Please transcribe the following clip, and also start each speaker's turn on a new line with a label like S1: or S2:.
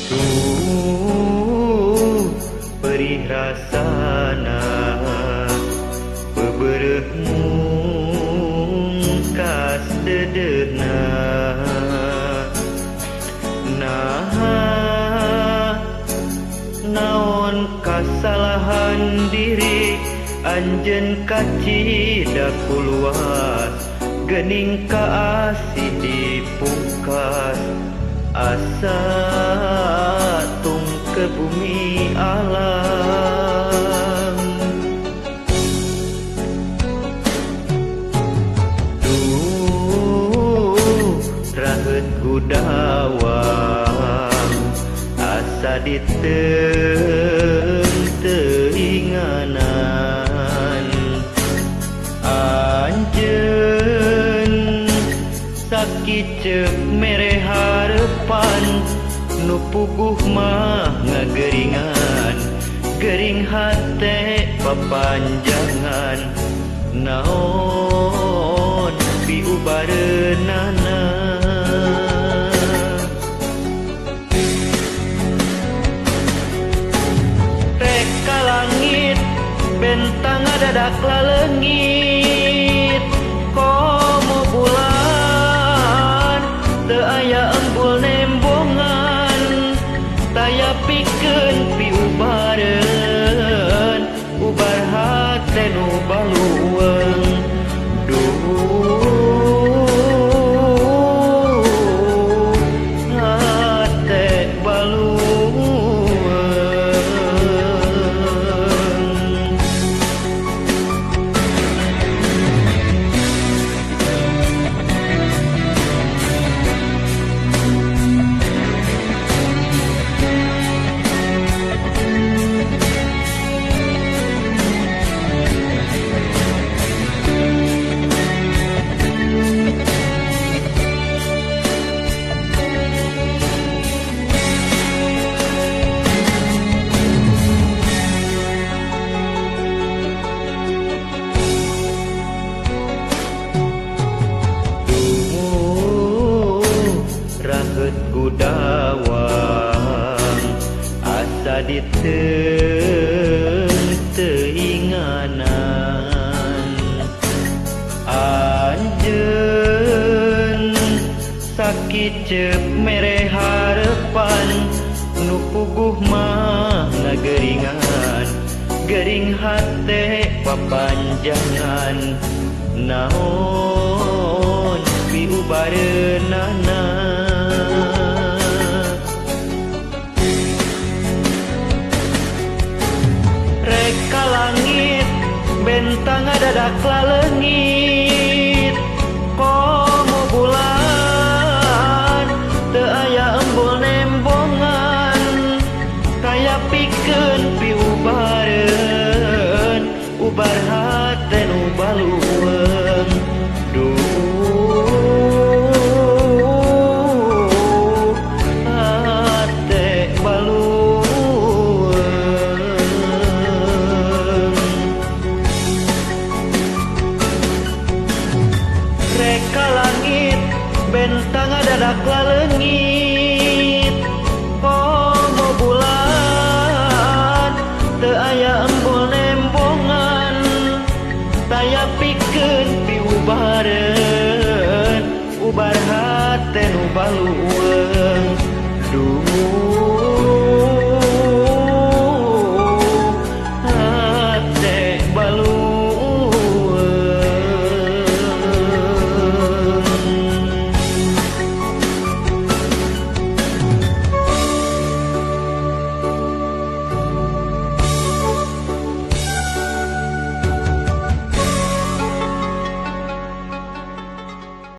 S1: Duh perih rasana bebereh mungkas dedeuna. Nah naon kasalahan diri anjeun kacida kuluas gening kaasih dipungkas asa tung ke bumi alam. Duh raheut gudawang asa diteuing-teuinganan anjeun sakiceup mere harepan nu puguh mah ngageringan gering hate papanjangan naon piubareunana. Reka langit bentang dadak laleungit komo bulan teu aya embul nembongan taya pikeun piubareun ubar hate nu baluweung. Duh hate baluweung. Raheut gudawang asa diteuing-teuinganan anjeun sakiceup mere harepan nu puguh mah ngageringan gering hate papanjangan naon piubareunana. Reka langit bentang dadak laleungit komo bulan teu aya embul nembongan taya pikeun piubareun ubar hate nu baluweung. Duh hate baluweung. Reka langit bentang dadak laleungit komo bulan teu aya embul nembongan taya pikeun piubareun ubar hate nu baluweung.